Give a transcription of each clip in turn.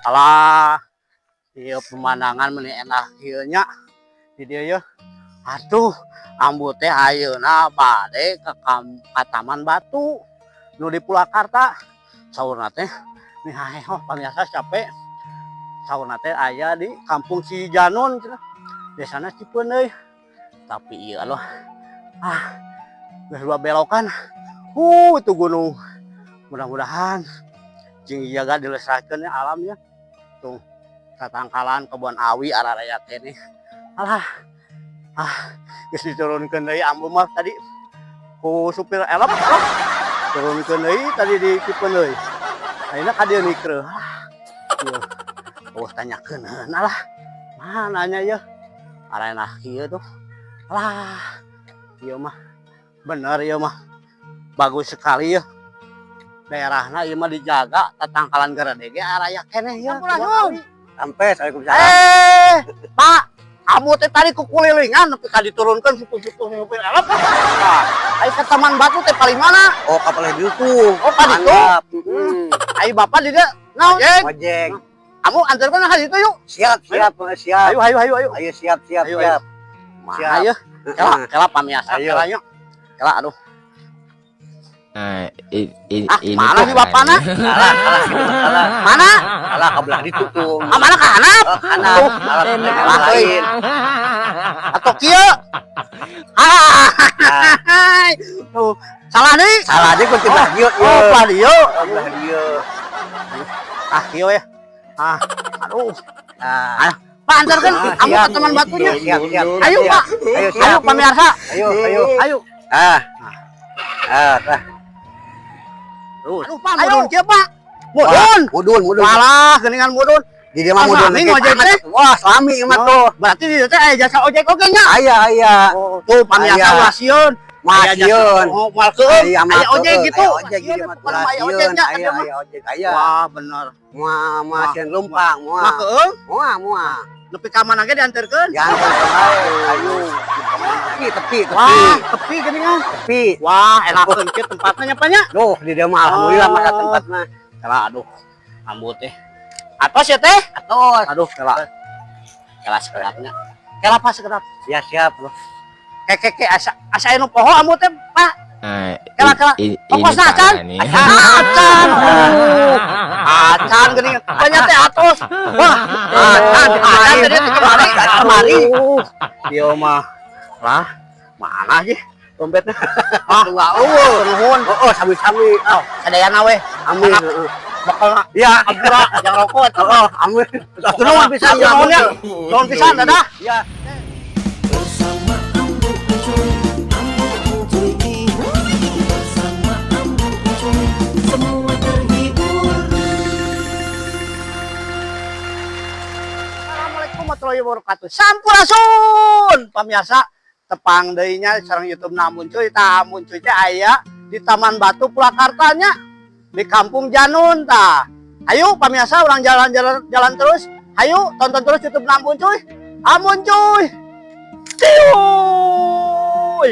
Alah, ieu pemandangan meni enak ieu nya. Di dieu yeuh. Atuh, ambu teh ayeuna bade ka Taman Batu nu di Purwakarta. Saurna teh mihaheho pamirsa, capek. Saurna teh aya di Kampung Cijanun cenah. Desana Cipeundeuy. Tapi ieu aloh, ah, geus dua belokan. Itu gunung. Mudah-mudahan jeung dijaga, dilestarikeun ya alamnya. Tuh, tatangkalan kebon awi araraya keneh. Alah, ah, geus diturunkeun deui ambu mah tadi ku supir elep, elep. Turunkeun deui tadi di Cipeundeuy. Ayeuna ka dieu nikreuh. Ah, ieu. Oh, tanyakeun alah. Mana nya ieu? Arena kieu tuh. Alah, ieu mah bener ieu mah. Bagus sekali ya. Daerahna ieu mah dijaga, tatangkalan gede ge araya keneh ieu. Sampurasun. Sampai, Waalaikumsalam. Eh, Pak, kamu teh tadi kukulilingan nepi ka diturunkeun supir-supir elep. Nah, ai ke Taman Batu teh paling mana? Oh, kapal itu tuh. Oh, ka ditu. Mantap. Hmm. Ai bapak di dieu naon? Ojek. Ojek. Kamu antarkeun ka ditu yuk. Siap, siap, siap. Ayo, ayo, ayo, ayo. Ayo, siap, siap, Ayo, siap. Mana Siap. ya? Kela, kela pamiasa, Ayo. Kela yuk. Kela, aduh. Nah, Ah, ini mana sih bapakna? Salah, salah, gitu, salah. Mana? Salah, ke belah ditu tuh. Ah, mana ka handap? Oh, kanan. Salah, Salah, salah, lain. Atau kieu? Ah, Nah, tuh. Salah nih. Salah aja kunci belah dieu, Oh, belah dieu. Oh, belah dieu. Ah, kieu ya. Ah, aduh. Nah, Pak, antarkan Ah, kamu siap. ke Taman Batunya. Siap, siap. Ayo, siap. Pak. Ayo, Ayo, siap. Pemirsa. Ayo, ayo. Ayo. Ah. Ah, ah. Aduh, Pak, mudun kieu, Pak. Wah, Mudun. mudun, mudun. Walah, geuningan mudun. Di dia mah Ah, mudun. sami ngojek teh. Wah, sami mah tuh. Berarti di dieu teh aya jasa ojek oge nya. Aya, aya. Oh, tuh pamirsa, Aya. ulah sieun. Masieun. Oh, moal keueung. Aya, Aya ojek gitu. Aya ojek gitu mah. Pokona mah aya ojeknya ka Aya, dieu mah. aya ojek, aya. Wah, bener. Moal, moal sieun lumpang, moal. Mah keueung, Moal, moal. Nepi ka mana ge dianterkeun. Diantar bae. Ayo. Tepi, tepi, tepi. Wah, tepi geuningan. Tepi. Wah, enakeun kieu tempatna nya, Pak, nya. Duh, di dieu mah alhamdulillah Oh. maka tempatna. Kela, aduh. Ambu teh. Atos ya teh? Atos. Aduh, kela. Kela sekedapnya. Kela, Pak, sekedap. Siap, siap. Ke ke ke asa asa anu poho ambu teh, Pak. Nah, Kela, kela. ini Ongkosna acan? parah nih. Acan. Aduh. Acan geuning. Banyak teh atos. Wah, acan, acan tadi teh kemari, kemari. Dia mah lah, mana sih dompetnya? Ah, Wah, eueuh. Nuhun. Oh, oh, sami-sami. Oh, sadayana weh. Amin. Heeh. Bakal Ya. ampura jang rokok eta. Oh, amin. Nuhun pisan, nuhun ya. Nuhun pisan, dadah. Ya. Bersama Ambu Encuy, Ambu Encuy, bersama Ambu Encuy, semua terhibur. Assalamualaikum warahmatullahi wabarakatuh. Sampurasun pamirsa, tepang deui nya sareng YouTube Namun Cuy. Tah, Amun Cuy teh aya di Taman Batu Purwakarta nya, di Kampung Janun tah. Ayo pamirsa, urang jalan-jalan jalan terus. Ayo tonton terus YouTube Namun Cuy. Amun Cuy. Ciuy.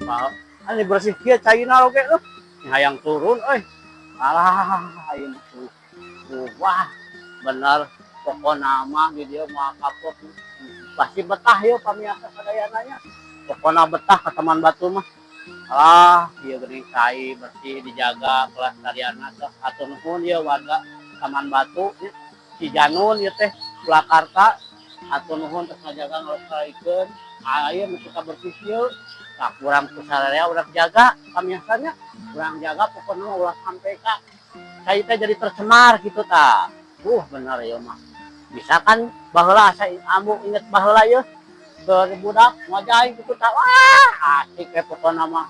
Pak, ini bersih kieu caina oge tuh. Hayang turun euy. Alah, ayeuna tuh. Tuh, wah, bener pokona mah di dieu moal kapok. Pasti betah ya pamirsa sadayana nya. Pokona betah ke Taman Batu mah. Alah, ieu geuning cai bersih, dijaga kelestarianna teh. Hatur nuhun ieu warga Taman Batu nya. Cijanun ieu teh Purwakarta. Hatur nuhun terus ngajaga ngalestarikeun. Aya nu suka bersih ieu. Nah, kurang ku sararea urang jaga pamiarsanya, urang jaga pokoknya ulah sampai ka cai teh jadi tercemar gitu tah. Bener ya mah. Bisa kan baheula asa ambu inget baheula ieu keur budak ngojay gitu tah. Wah, asik we pokona mah.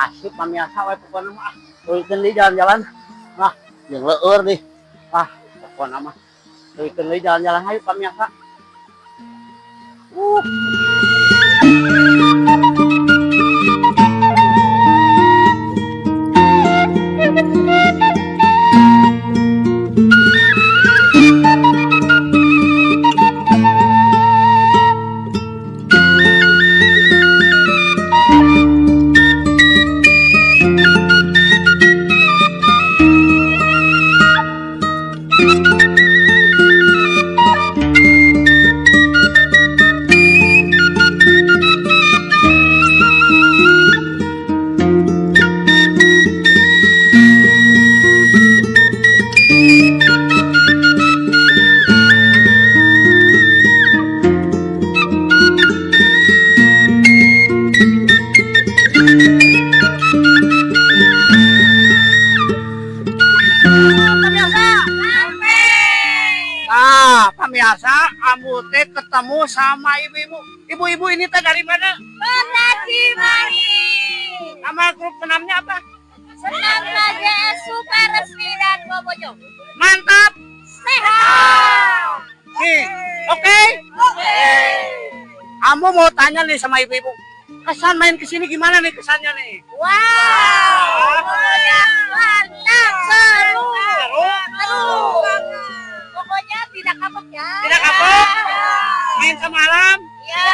Asik pamiarsa we pokona mah. Tuluy deui jalan-jalan. Nah, jeung leueur nih. Wah, pokoknya mah. Teuikeun deui jalan-jalan, hayu pamirsa. Pemirsa. Ah, pemirsa, Ambu teh ketemu sama ibu-ibu. Ibu-ibu ini teh dari mana? Kota Cimahi. Nama grup senamnya apa? Senam KJS Sukaresmi dan Bobojong. Mantap. Sehat. Nih, oke? Oke. Ambu mau tanya nih sama ibu-ibu. Kesan main kesini gimana nih kesannya nih? Wow. Pokoknya mantap, seru. Seru. Seru. Pokoknya tidak kapok ya. Tidak kapok? Main sama alam, Ya.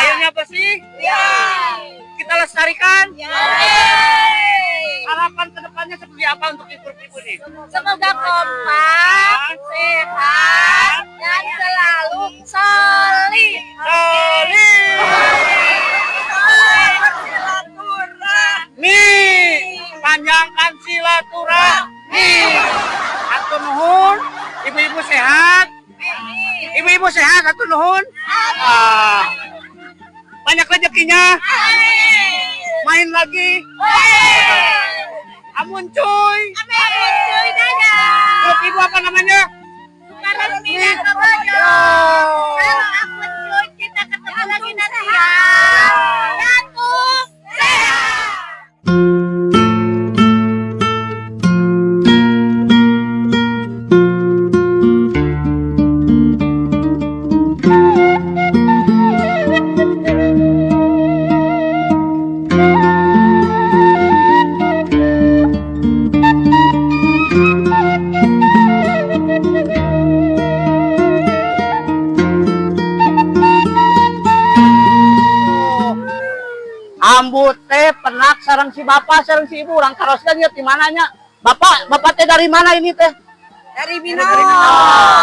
airnya bersih, Ya. kita lestarikan. Ya. Harapan kedepannya seperti apa untuk ibu-ibu nih? Semoga kompak, sehat, dan selalu solid. Solid. Nih, panjangkan silaturahmi. Hatur nuhun, ibu-ibu sehat. Ibu-ibu sehat, hatur nuhun. Ah. Banyak rezekinya, main lagi. Amun cuy. Amin, cuy, dadah. Grup ibu apa namanya? Sukaresmi dan Bobojong. Halo, Amun cuy, kita ketemu lagi nanti ya. Satu, sehat. Ambu teh penak sareng si bapak sareng si ibu, urang taroskeun ya di mananya. Bapak, bapak teh dari mana ini teh? Dari Binong.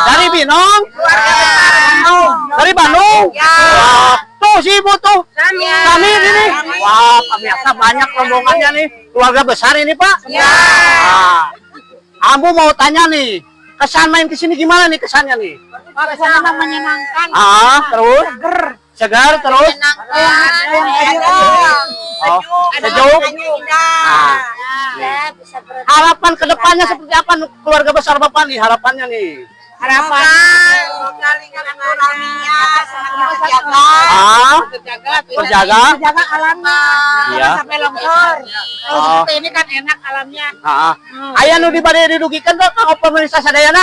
Dari Binong? Keluarga besar Bandung. Dari Bandung? Ya. Wah, tuh si ibu tuh. Kami. Kami ini. Kami. Wah, pemirsa, banyak rombongannya nih. Keluarga besar ini, Pak. Ya. Nah, Ambu mau tanya nih, kesan main ke sini gimana nih kesannya nih? Kesannya menyenangkan. Ah, terus? Segar terus? Oh, sejuk. Ah. Ya, bisa berarti. Harapan kedepannya seperti apa keluarga besar Bapak nih harapannya nih? Harapan semoga lingkungan raminya semakin terjaga. Ah, Terjaga, terjaga. Terjaga alamnya. Iya. Jangan sampai longsor. Kalau Oh. seperti ini kan enak alamnya. Ah, aya nu dibade didugikan tuh ka pemirsa sadayana?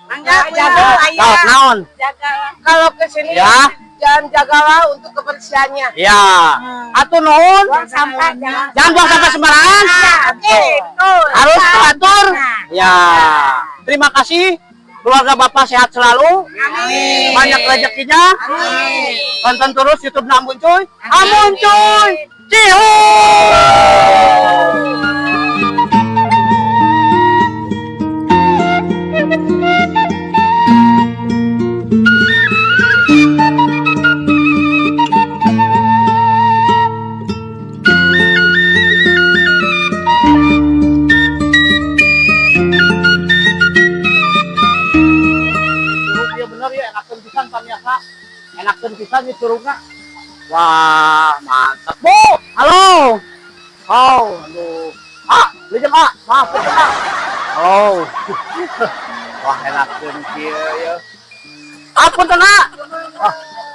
Mangga, jaga ayah. Naon, naon? Jagalah. Kalau ke sini Ya. jangan jagalah untuk kebersihannya. Ya. Hatur nuhun. Buang sampah jangan. Jangan buang sampah sembarangan. Ya, oke, betul. Harus teratur. Ya. Terima kasih. Keluarga Bapak sehat selalu. Amin. Banyak rezekinya. Amin. Tonton terus YouTube Amun Cuy. Amun Cuy. Cihuy. Curug ya bener ya, enakeun pisan pamirsa. Enakeun pisan ya curugna. Wah, mantap. Bu, halo. Oh, aduh. Ah, lejeng ah, maaf ah. Halo. Wah, enakeun kieu ya. Apunten ah. Wah,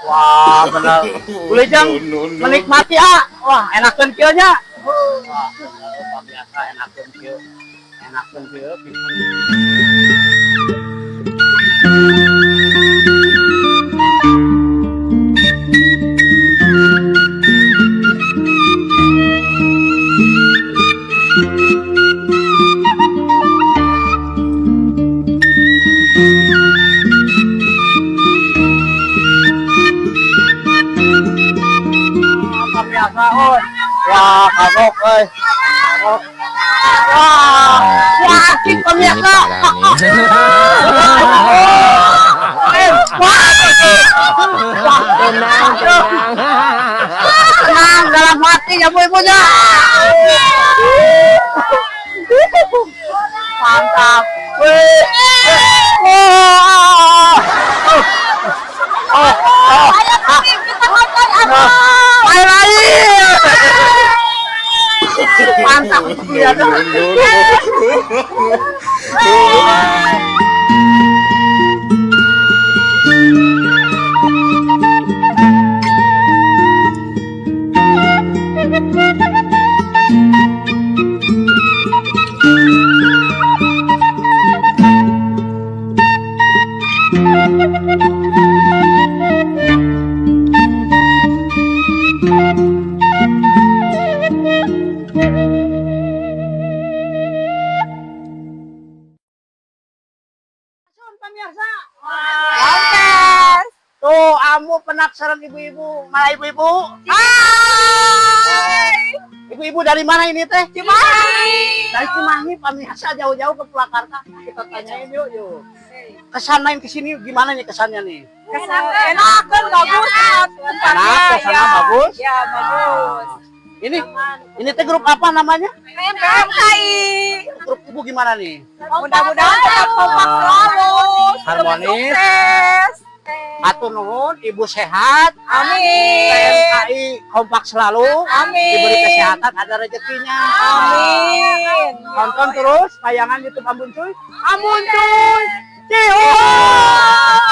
wah bener. Wilujeng menikmati ah. Wah, enakeun kieu nya. Wah, bener pamirsa, enakeun kieu. Enakeun kieu. Pemirsa, oi. Wah, kagok euy. Kagok. Wah, wah, asik Ini pemirsa. parah nih. Eh, wah, wah, Tenang, tenang. Tenang dalam hati ya bu ibunya. Mantap. Wih. Oh. Oh. Oh. Ayo kami kita nonton apa? Ayo lagi. Mantap. Iya. Pemirsa. Oke. Tuh, Ambu penasaran ibu-ibu. Mana ibu-ibu? Hai. Ibu-ibu dari mana ini teh? Cimahi. Dari Cimahi, pemirsa, jauh-jauh ke Purwakarta. Kita tanyain yuk, yuk. Kesan main ke sini gimana nih kesannya nih? Enak kan, bagus tempatnya. Enak, suasana ya. bagus. Ya, bagus. Ah. Ini teh grup apa namanya? PMKI. Grup ibu gimana nih? Mudah-mudahan tetap kompak selalu. Harmonis. Sukses. Hatur nuhun, ibu sehat. Amin. PMKI kompak selalu. Amin. Diberi kesehatan, ada rezekinya. Amin. Tonton terus tayangan YouTube Ambun Cuy. Ambun Cuy. Cihuy.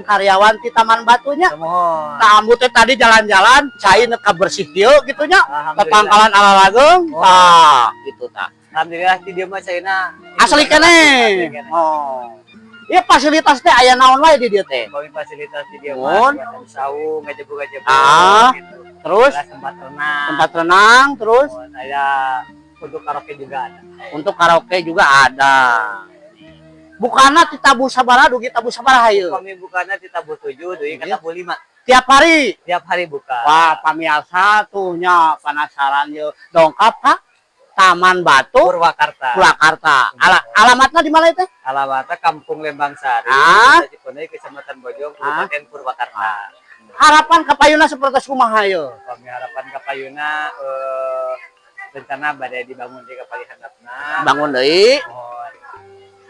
Karyawan di Taman Batunya. Muhun. Tah, ambu teh tadi jalan-jalan, cai nu kabersih dieu gitu nya. Alhamdulillah. Tetangkalan ala lageung. Oh. Tah, gitu tah. Alhamdulillah di dieu mah caina Asli asli keneh. keneh. Oh. Iya, fasilitas teh aya naon wae di dieu teh? Kami fasilitas di dieu Muhun. mah semacam saung, ngajebuk-ngajebuk gitu. Terus Ada tempat renang. Tempat renang, terus Muhun, ada untuk karaoke juga ada. Untuk karaoke juga ada. Bukana ti tabuh sabaraha dugi tabuh sabaraha ieu? Kami bukana di tabuh 7, dugi ka tabuh 5. Tiap hari? Tiap hari buka. Wah, pamirsa tuh nya penasaran ye. Dongkap ka Taman Batu Purwakarta. Purwakarta. Alamatnya di mana itu? Alamatnya Kampung Lembang Sari, Desa Cipeundeuy, Kecamatan Bojong, Kabupaten Purwakarta. Harapan kapayuna seperti kumaha ye? Kami harapan kapayuna rencana badai dibangun di kapali handapna. Bangun deui.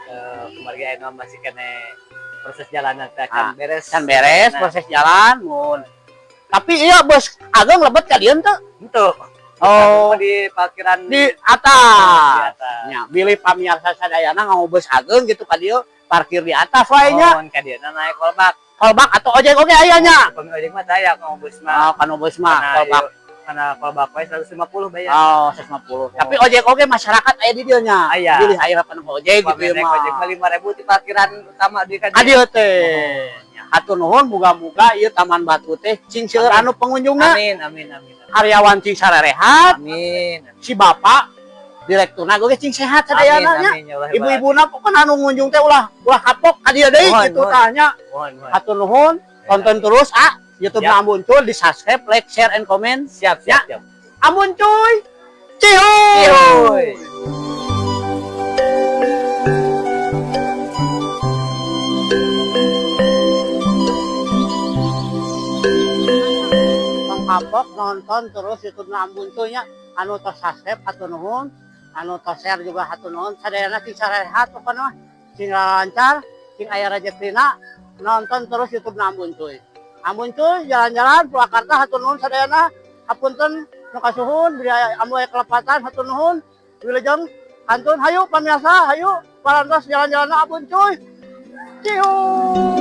Muhun, kumargi ayeuna masih keneh proses jalan teh can beres. Can beres Nah, proses jalan mun. Tapi iya, bos ageng lebet ka dieu teu? Henteu. Oh. Di parkiran. Di atas. Di atas. Nya, bilih pamirsa sadayana nganggo bus ageng gitu ka dieu, parkir di atas wae nya. Muhun, ka dieu naik kolbak. Kolbak atau ojek oge aya nya. Upami ojek mah taya, nganggo bus mah. Oh, kanu bus mah Karena kolbak. Karena kolbak wae 150 bayar. Oh, 150. Tapi ojek oge masyarakat aya di dieu nya. Aya. Bilih aya harapan ojek gitu Upami ya naik mah. ojek mah 5000 di parkiran utama di ka Ka dieu teh. Hatur nuhun, muga-muga ieu Taman Batu teh cing seueur Amin. anu pengunjungna. Amin, amin, amin. Amin. Karyawan cing sarerehat, Amin. si bapak direkturna oge cing sehat sadayana nya. Amin, ya Allah. Ibu-ibuna pokokna anu ngunjung teh ulah ulah kapok ka dieu deui Muhun, gitu muhun. tah nya. Muhun, muhun. Hatur nuhun, tonton terus YouTube Siap. Ambon Cuy, di subscribe, like, share, and comment. Siap, Ya. siap, siap. Ambon Cuy. Cihuy. Cihuy. Tong kapok nonton terus YouTube Ambon Cuy nya. Anu tos subscribe hatur nuhun, anu tos share juga hatur nuhun. Sadayana cing sarehat pokona mah. Cing lancar, cing aya rezekina. Nonton terus YouTube Ambon Cuy. Ambon Cuy jalan-jalan Purwakarta, hatur nuhun sadayana. Hapunten nu kasuhun, bilih ambu aya kelepatan, hatur nuhun. Wilujeng kantun, hayu pamirsa, hayu parantos jalan-jalan Ambon Cuy. Cihuy.